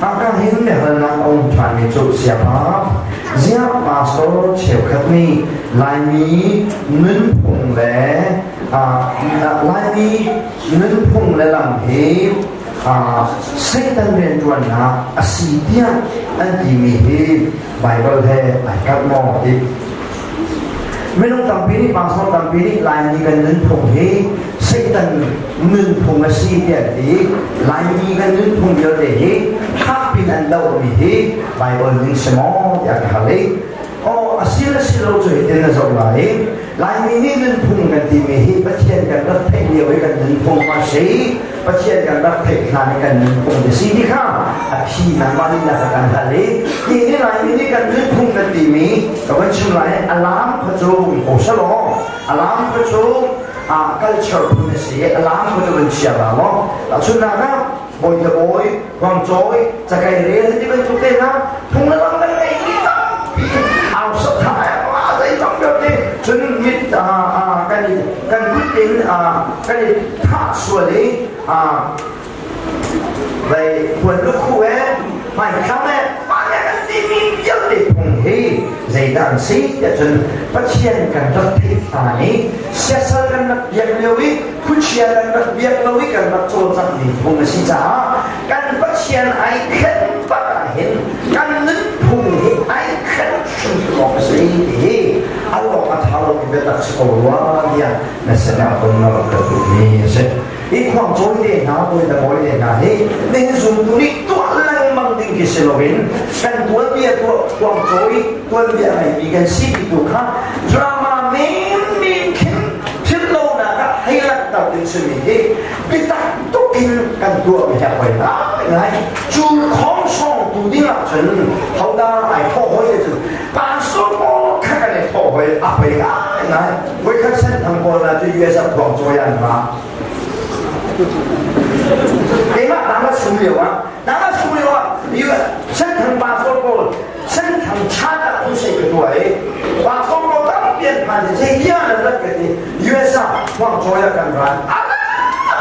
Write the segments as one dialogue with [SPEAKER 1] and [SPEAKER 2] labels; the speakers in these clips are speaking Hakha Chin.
[SPEAKER 1] Haka hin biahalnak a um ṭhanmi cu siapa, ziah pastor cheukhat nih Laimi nunphung le Laimi nunphung le lam hi Satan rianṭuannak a si tiah an timi hi Baibal he ai kalh maw ti. Minung tampi nih pastor tampi nih Laimi kan nunphung hi Satan nunphung a si tiah an ti. Laimi kan nunphung vialte hi fakpin an dohmi hi Baibal ning si maw tiah ka hal i aw a si le si lo cu hitin na zoh lai i Laimi nih nunphung kan timi hi Pathian kan rak theih lio i kan nunphung a si. Pathian kan rak theih hlan i kan nunphung ti si ti kha a phi nangmah lila ka kan hal i hi ni Laimi nih kan nunphung kan timi ka van chim lai alam kha cu ko selaw alam kha cu culture phun a si i alam kha cu van chia la maw tahchunhnak ah bawi le bawi huangcawi cakai rel ti bantuk te hna phung le lam kan ngei mi tampi au satha zei tam vialte cun mit kan kan kut in kan i thah sual i vai puan lukhu he hmaithlam he mah le kan timi vialte phung hi zeidah an si tiah cun Pathian kan rak theih hlan i siasal kan rak biak lio i khuachia kan rak biak lo i kan rak cawlcanghmi phung a si caah kan Pathian ai khen bak ah hin kan nunphung hi ai khen hrim awk a si ti hi al awk a ṭha lomi biatak si ko rua tiah na sinah kun na rak ka duhmi a si. Hi khuangcawi te hna, bawi le bawi te hna hi nihin zumtu nih tuah lengmang ding khi si loin kan tuanbia tuah khuangcawi tuanbia ngeimi kan si ti tu kha drama menmen khin philh lonak ah hei langhter ding simi hi biatak tuk in kan tuahmi hi a poi ngaingai. Cu khawngsawng tu ding ahcun hodah ai thawh hoi te cu pastor pawl kha kan i thawh hoi a poi ngaingai. Voikhat Senthang pawl hna cu US ah khuangcawi an ra. Keimah nangmah chung lio ah nangmah chung lio ah US Senthang pastor pawl Senthang chan ah crusade ka tuah i pastor pawl tampi an phan i zeitia nan rat ka ti US ah khuangcawi ah kan ra.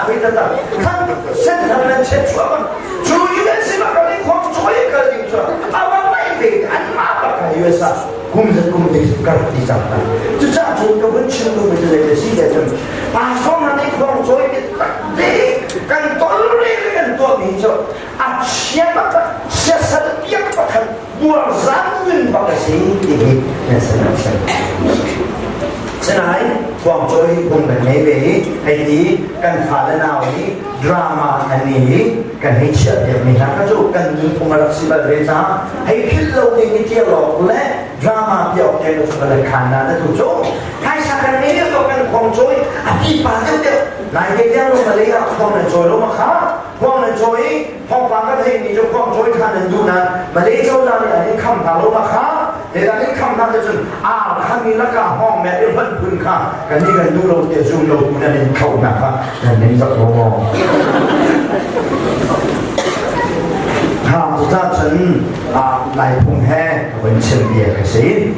[SPEAKER 1] Hoi tata khan Senthang nan chet chuah bang cu US ah kan i khuangcawi kal ding cu awang mai ve an mah bak US ah kum zat kum te ka rak ti cang hna. Cucaah cun ka vun chim duhmi cu zei a si tiah cun pastor hna nih khuangcawi biatak te kan tolre le kan tuahmi cu a chia taktak siasal biak pakhat buarzan nun bak a si ti hi nan sin ah chim. Sinain khuangcawi phung kan ngei ve i hei ti kan fale nau nih drama an ni i kan hei chiah piakmi hna kha cu kan nunphung a rak si bal ve caah hei philh lo ding i tial awk le drama ti awk te cu kan khan na na tu cu phaisa kan ngei deuh to kan khong cawi a pipa deuh deuh lai ke tiang lo malay ah khong nan cawi lo ma kha khong nan cawi thawngpang ka thei mi cu khong cawi kha nan duh nan malay cozah nih an in kham hna lo ma kha te dan in kham hna te cun ar kha mi laka hong me i hman phun kha kan ni kan duh lo te zum lo tu nan in kho na kha nan ning zak lo maw ha cu cun Lai phung he ka von chim bia ka si.